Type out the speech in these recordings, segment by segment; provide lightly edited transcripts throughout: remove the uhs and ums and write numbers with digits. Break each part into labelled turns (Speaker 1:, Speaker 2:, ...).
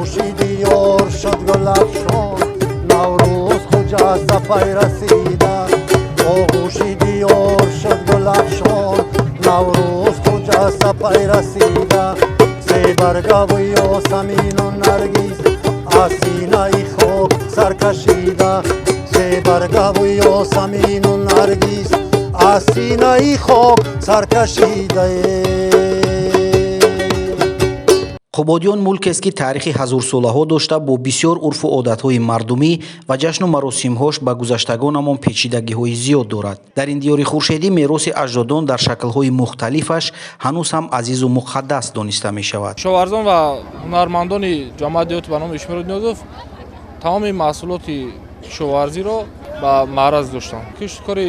Speaker 1: Оғӯши диёр шуд гулафшон, Наврӯз хуҷаста пай расида. Оғӯши диёр шуд гулафшон, Наврӯз хуҷаста пай расида. Себаргаву ёсамину наргиз аз синаи хок саркашида. Себаргаву ёсамину наргиз аз синаи хок саркашида.
Speaker 2: Қубодиён мулкест, ки таърихи ҳазорсолаҳо дошта, бо бисёр урфу одатҳои мардумӣ ва ҷашну маросимҳош ба гузаштагонамон печидагиҳои зиёд дорад. Дар ин диёри хуршедӣ мероси аҷдодон дар шаклҳои мухталифаш ҳанӯз ҳам азизу муқаддас дониста мешавад.
Speaker 3: Кишоварзон ва ҳунармандони ҷамоати деҳоти ба номи Ишмирод Ниёзов тамоми маҳсулоти кишоварзиро ба маъраз доштанд. Киштукори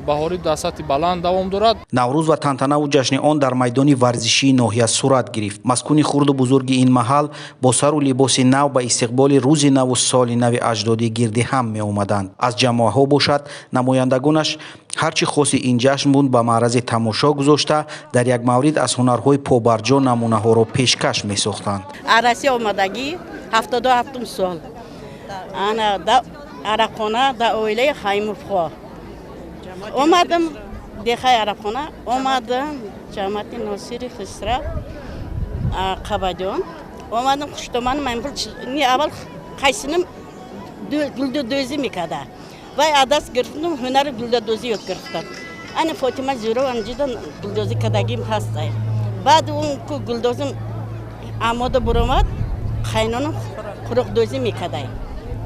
Speaker 3: баҳорӣ дар сатҳи баланд давом дорад.
Speaker 2: Наврӯз ва тантанаву ҷашни он дар майдони варзишии ноҳия сурат гирифт. Маскуни хурду бузурги ин маҳал бо сару либоси нав ба истиқболи рӯзи наву соли нави аҷдодӣ гирди ҳам меомаданд. Аз ҷамоаҳо бошад, намояндагонаш ҳар чӣ хоси ин ҷашн буд, ба маърази тамошо гузошта, дар як маврид аз ҳунарҳои побарҷо намунаҳоро пешкаш месохтанд.
Speaker 4: Россия омадагӣ, 77-ум сол, ана Арабхона, да оилаи Хаймовҳо омадам, дехаи Арабхона омадам, ҷамоати Носири Хисрав, Қабадён омадам. Хуштоман не, аввал қайсиним гулдудӯзӣ мекарда, вай адаст гирифтам, ҳунари гулдудӯзӣ ёд гирифтам. Ана Фотима Зюрова анҷида гулдӯзӣ кардагим ҳастай. Баъд он ку гулдӯзим амода буромад, қайнонам қуруқдӯзӣ мекардай.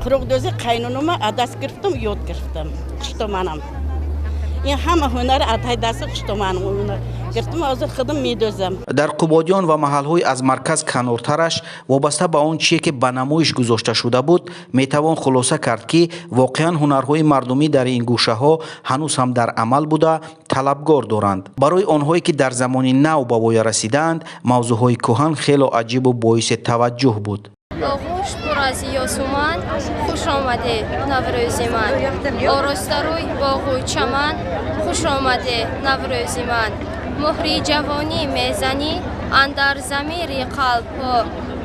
Speaker 4: Қуруқдӯзи қайнонома адаст гирифтам, ёд гирифтам. Хуштоманам ин ҳама ҳунар атай дасти хуштоманам гирифтам, ҳозир худам медӯзам.
Speaker 2: Дар Қубодиён ва маҳалҳои аз марказ канортараш, вобаста ба он чие, ки ба намоиш гузошта шуда буд, метавон хулоса кард, ки воқеан ҳунарҳои мардумӣ дар ин гӯшаҳо ҳанӯз ҳам дар амал буда, талабгор доранд. Барои онҳое, ки дар замони нав ба воя расидаанд, мавзӯъҳои кӯҳан хело аҷибу боиси таваҷҷӯҳ буд.
Speaker 5: Оғӯш пур аз ёсуман, хуш омаде, Наврӯзи ман. Оростарӯй боғу чаман, хуш омаде, Наврӯзи ман. Муҳри ҷавонӣ мезанӣ андар замири қалбҳо,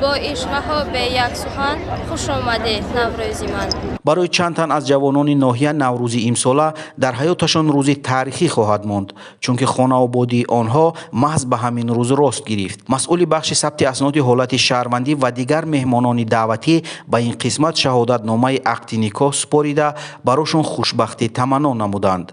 Speaker 5: бо ишваҳо бе як сухан, хуш омаде, Наврӯзи ман.
Speaker 2: Барои чанд тан аз ҷавонони ноҳия наврӯзи имсола дар ҳаёташон рӯзи таърихӣ хоҳад монд, чунки хонаободии онҳо маҳз ба ҳамин рӯз рост гирифт. Масъули бахши сабти асноди ҳолати шаҳрвандӣ ва дигар меҳмонони даъватӣ ба ин қисмат шаҳодатномаи ақди никоҳ супорида, барошон хушбахтӣ таманно намуданд.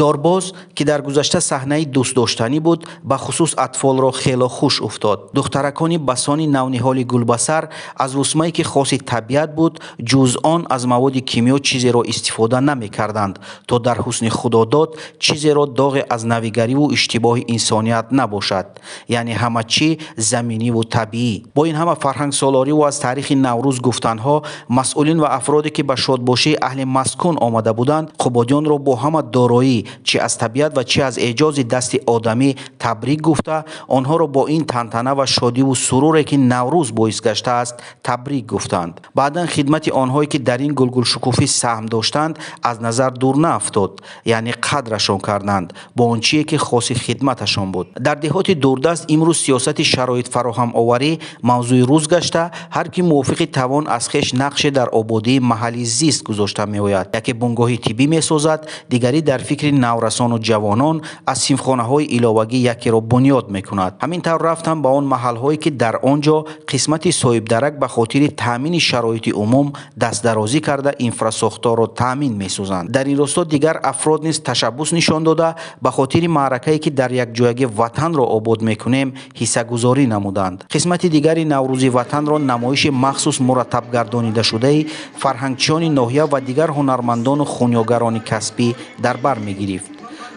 Speaker 2: Дорбоз, ки дар гузашта саҳнаи дӯстдоштанӣ буд, бахусус атфолро хело хуш уфтод. Духтаракони басони навниҳоли гулбасар аз русмае, ки хоси табиат буд, ҷуз он аз маводи кимиё чизеро истифода намекарданд, то дар ҳусни худодод чизеро доғе аз навигариву иштибоҳи инсоният набошад, яъне ҳама чӣ заминиву табиӣ. Бо ин ҳама фарҳангсолориву аз таърихи Наврӯз гуфтанҳо, масъулин ва афроде, ки ба шодбошии аҳли маскун омада буданд, Қубодиёнро бо ҳама дороӣ, чӣ аз табиат ва чӣ аз эъҷози дасти одамӣ, табрик гуфта, онҳоро бо ин тантана ва шодиву суруре, ки Наврӯз боис гаштааст, табрик гуфтанд. Баъдан хидмати онҳое, ки дар ин гулгулшукуфӣ саҳм доштанд, аз назар дур наафтод, яъне қадрашон карданд бо он чие, ки хоси хидматашон буд. Дар деҳоти дурдаст имрӯз сиёсати шароит фароҳамоварӣ мавзӯи рӯз гашта, ҳар ки мувофиқи тавон аз хеш нақше дар ободии маҳалли зист гузошта меояд. Яке бунгоҳи тиббӣ месозад, дигарӣ дар фикри наврасону ҷавонон аз синфхонаҳои иловагӣ якеро бунёд мекунад. Ҳамин тавр рафтам ба он маҳалҳое, ки дар он ҷо қисмати соҳибдарак ба хотири таъмини шароити умум дастдарозӣ карда, инфрасохторро таъмин месозанд. Дар ин росто дигар афрод низ ташаббус нишон дода, ба хотири маъракае, ки дар якҷоягӣ ватанро обод мекунем, ҳиссагузорӣ намуданд. Қисмати дигари Наврӯзи ватанро намоиши махсус мураттабгардонидашудаи фарҳангчиёни ноҳия ва дигар ҳунармандону хунёгарони касбӣ дар бар мегирифт.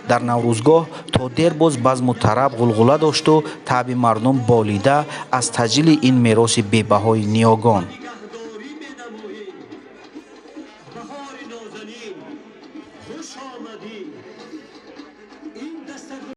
Speaker 2: Дар Наврӯзгоҳ то дер боз базму тараб ғулғула дошту таъби мардум болида аз таҷлили ин мероси бебаҳои ниёгон.